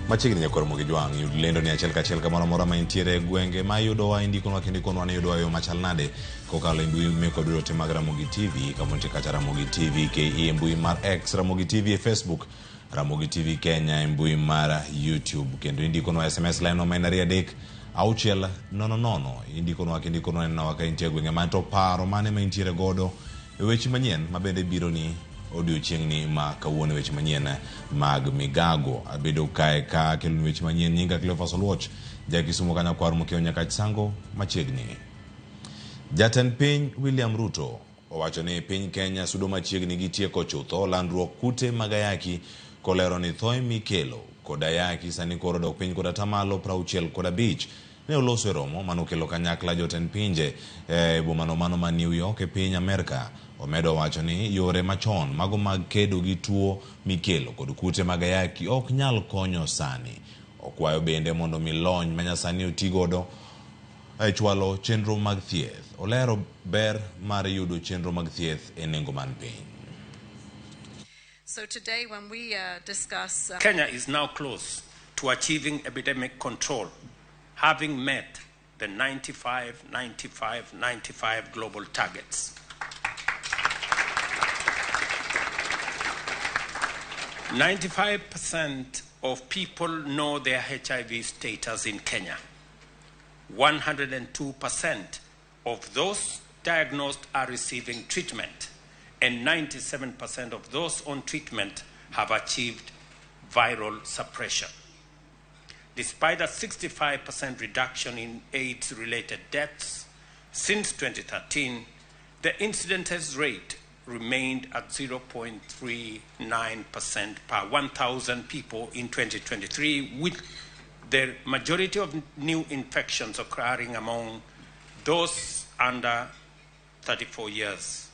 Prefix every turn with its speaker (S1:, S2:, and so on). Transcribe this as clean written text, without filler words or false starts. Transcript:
S1: Machiegni nyakwar Ramogi Jwang' yud lendo ni achiel kachiel kamoro amora ma intiere e gwenge ma iyudowa indikonwa kendo ikonwa ni iyudowa e yo machal nade kokalo e mbui mekwa duto te mag Ramogi TV kama nitie kacha Ramogi TV KE e mbui mar X, Ramogi TV e Facebook, Ramogi TV Kenya e mbui mar YouTube kendo indikonwa SMS line no ma en 2 3 6 0 0 indikonwa kendo ikonwa nenowa ka intie e gwenge man to paro mane ma intiere godo e weche manyien ma bende biro ni odiochieng'ni ma kawuono weche manyien mag migago. Abedo kae ka keloni weche manyien nyinga Cleophas Oluoch, ja Kisumo ka nyakwar Mokeo Nyakach Sango machiegni. Jatend piny William Ruto owacho ni piny Kenya sudo machiegni gi tieko chutho landruok kute mag ayaki kolero ni thoe mikelo kod ayaki sani koro odok piny kod atamalo 65. Ne oloso e romo mane okelo kanyakla jotend pinje e bomano mano ma New York e piny Amerka. Omedo wacho ni yore machon mago mag kedo gi tuo mikelo kod kute mag ayaki ok nyal konyo sani. Okwayo bende mondo mi lony manyasani oti godo e chwalo chenro mag thieth. Olero ber mar yudo chenro mag thieth e nengo man piny.
S2: So today when we discuss...
S3: Kenya is now close to achieving epidemic control, having met the 95, 95, 95 global targets. 95% of people know their HIV status in Kenya. 102% of those diagnosed are receiving treatment, and 97% of those on treatment have achieved viral suppression. Despite a 65% reduction in AIDS-related deaths since 2013, the incidence rate remained at 0.39% per 1,000 people in 2023, with the majority of new infections occurring among those under 34 years